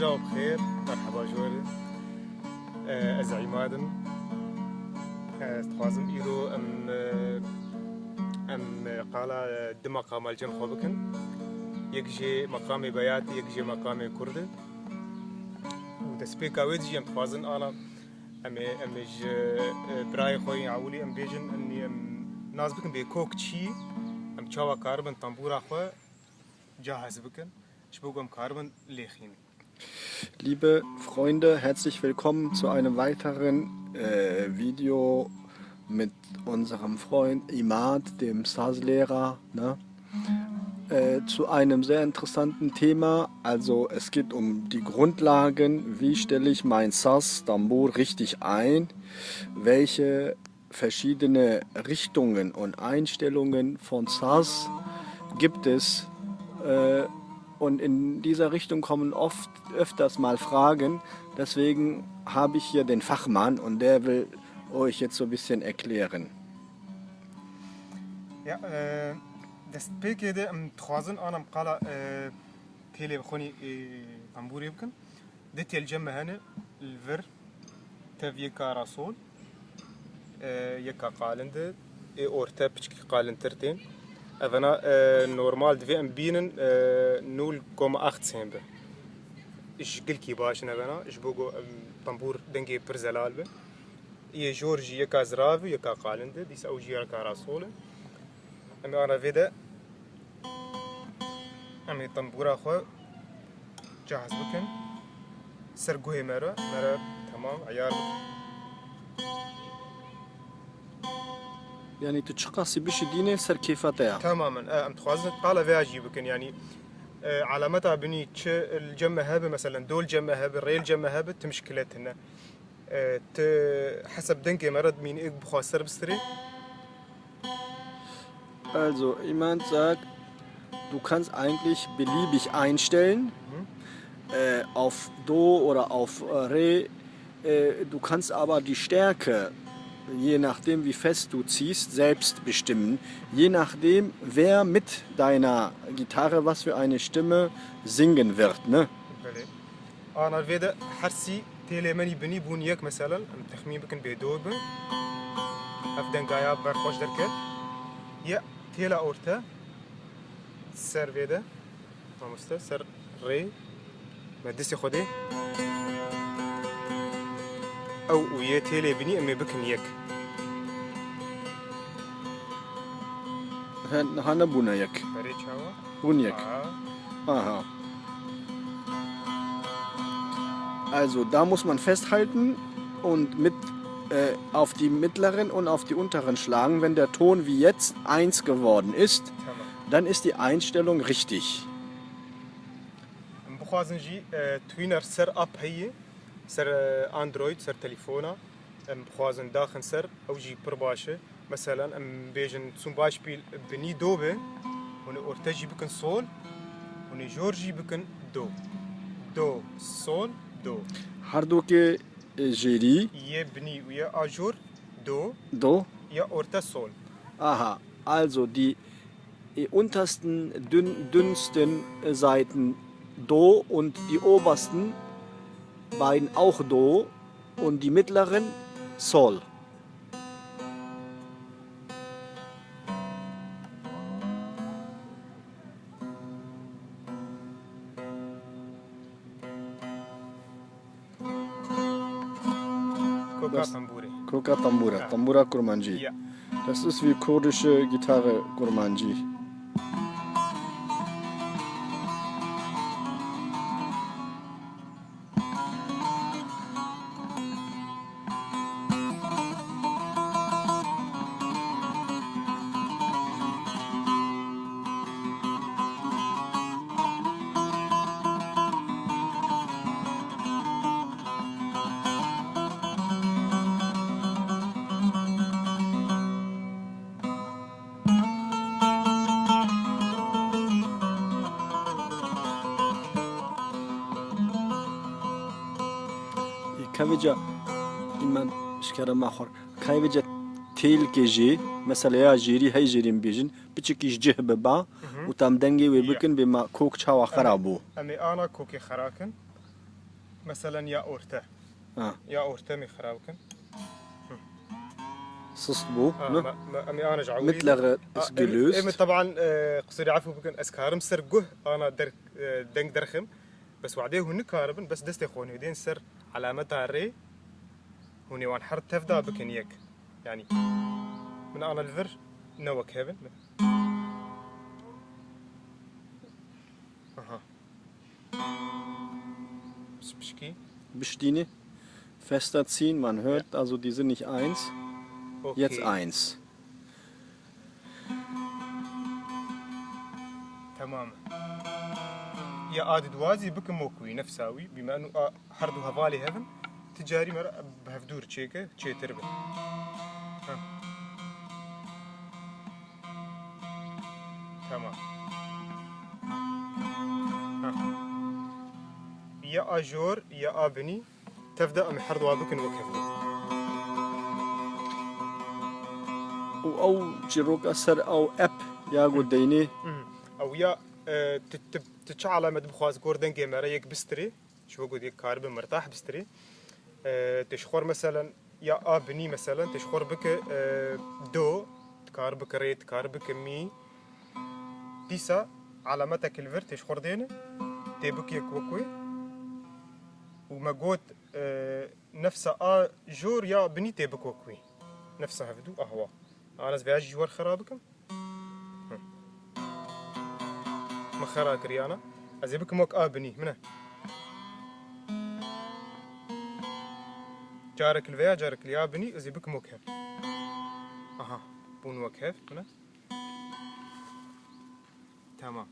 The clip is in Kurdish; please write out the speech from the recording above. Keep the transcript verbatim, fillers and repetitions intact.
Çawa bi xêr, merheba ji we re. E, ez Îmad im. E, ez dixwazim îro em, e, em, e, qala, e, du meqama li cem xwe bikin. Yek jê meqamê beyatî, yek jê meqamê kurd e. Û destpêka wê de jî em dixwazin ana em ê, em ê ji, e, birayê xwe yên ewilî em bêjin, em, em nas bikin bê kok çi, em çawa karibin tembûra xwe cahiz bikin, ji bo ku em karibin lêxînin. Liebe Freunde, herzlich willkommen zu einem weiteren, äh, Video mit unserem Freund Imad, dem Sazlehrer, ne? Äh, zu einem sehr interessanten Thema. Also es geht um die Grundlagen, wie stelle ich mein Saz Tambur richtig ein, welche verschiedene Richtungen und Einstellungen von Saz gibt es. Äh, und in dieser Richtung kommen oft öfters mal Fragen. Deswegen habe ich hier den Fachmann und der will euch jetzt so ein bisschen erklären. Ya, e, destpêkê de em dixwazin ana em qala, e, têlê bi xwenî, e, tembûrê bikin. Di têl cem me hene li vir tev yeka ra sol, e, yeka qalin de, ê orte piçkî qalintir tên. Evena, e, normal divê em bînin, e, nûl koma acht sên be. Ji gilkî baş in evena, ji bo ku, em, tembûr dengê pir zelal be. Yê jor jî yeka zirav e, yeka qalin de, dîsa ew jî yeka ra sol e. Em ê ana vê de em ê tembûra xwe cahiz bikin. Ser guhê me re, me re temam eyar bikin. Yani tu çiqasî bişî dînê ser kêfa te ya. Temamen, e, em dixwazin qala vê jî bikin, yani, e, alameta binî çi li cem me hebe, meselen, do li cem me hebe, rê li cem me hebe, tu mişkile tine. Äh, te hesab dengê me re dimîn êk bixwe ser bistirê. Also, jemand sagt, du kannst eigentlich beliebig einstellen, Mhm. äh, auf Do oder auf, äh, Re. Äh, du kannst aber die Stärke, je nachdem, wie fest du ziehst, selbst bestimmen. Je nachdem, wer mit deiner Gitarre was für eine Stimme singen wird, ne? Belê. Ana vê de her sî têlê menî binî bûn yek, meselen, em texmîn bikin bê do bin. Ev dengaya berxweş derket. Ye têla orte ser vê de, mamoste, ser rê, me destê xwe dê. Ew û yê têlê binî em ê bikin yek. He, niha nebûne yek. Berê çawa? Bûn yek. Aha. Aha. Also, da muss man festhalten und mit, äh, auf die mittleren und auf die unteren schlagen. Wenn der Ton wie jetzt eins geworden ist, Tamam. Dann ist die Einstellung richtig. Em bixwazin jî, e, Tuner ser app heye, ser, e, Android, ser telefona. Em bixwazin daxin ser, ew jî pir baş e. Meselen, em bêjin zum Beispiel binî do be, hûn ê orte jî bikin sol, hûn ê jor jî bikin do. Do, sol, do. Herdokê, e, jêrî. Yê binî û yê a jor, do. Do. Ya orte, sol. Aha, also die, äh, untersten, dünn-, dünnsten, äh, Saiten Do und die obersten beiden auch Do und die mittleren Sol. Koka Das tembûrê. Koka tembûra, Ha. Tembûra kurmancî. Ya. Das ist wie kurdische Gitarre kurmancî. Kevêca îman ji kerema xwe. Kevêca têlkê jî, mesela ya jêrî, hey jêrî em bêjin, piçekî ji cih biba Mhm. û tam dengê wê Ya. bikin, bê ma kok çawa Em ê, xera bû. em ê ana kokê xera kin. Meselen ya orte. Ha. Ya orte mi xirab bikin. Sist bû. Ha, Ne? me- me- em ê ana ji ewilî Mittlere Ha, ist em- gelöst. Em ê teban e, qusûrî efû bikin. Ez karim ser guh ana der, e, deng derxim. Bes wadê hûn nikaribin, bes destê xwe hûn ê dên ser alameta rê. Hûn ê wan her tev da bikin yek. Yani min ana li vir ne wek hev in. Aha. Pişkî. Biştînî. Fester ziehen, man hört, also die sind nicht eins. Okay. Jetzt eins. Tamam. Ya a di dwazî bikim wek wî, nefsa wî. Bîme enu a her du hevalê hev in. Ti carî me re bi hevdûr çêke, çêtir be. Ha. Tamam. Ha. Ya a jor, ya a binî. Tev de em ê her dua bikin wek hev. Û ew çîroka ser ew app ya ku deynê. Hmm. Ew ya e, tu, tu, tu çi alamet bixwaz gor dengê me re yek bistirê. Ji bo ku yek karibe mirtah bistirê. E, tu ji xwe r meselen ya a binî meselen tu ji xwe r bike e, do, tu kar bike rê, tu kar bike mî. Dîsa alametek li vir tê ji xwe r dêne. Tê bike yek wek wê. Û me got e, nefsa a jor ya binî tê bik wek wî. Nefsa hevdû ahwa. Ana ez vêya jî ji wer xera bikim. Hı. Me xera kiriyana. Ez ê bikim wek a binî. Mine. Carek li vêya, carek li ya binî, ez ê bikim wek hev. Aha. Bûn wek hev. Mine. Tamam.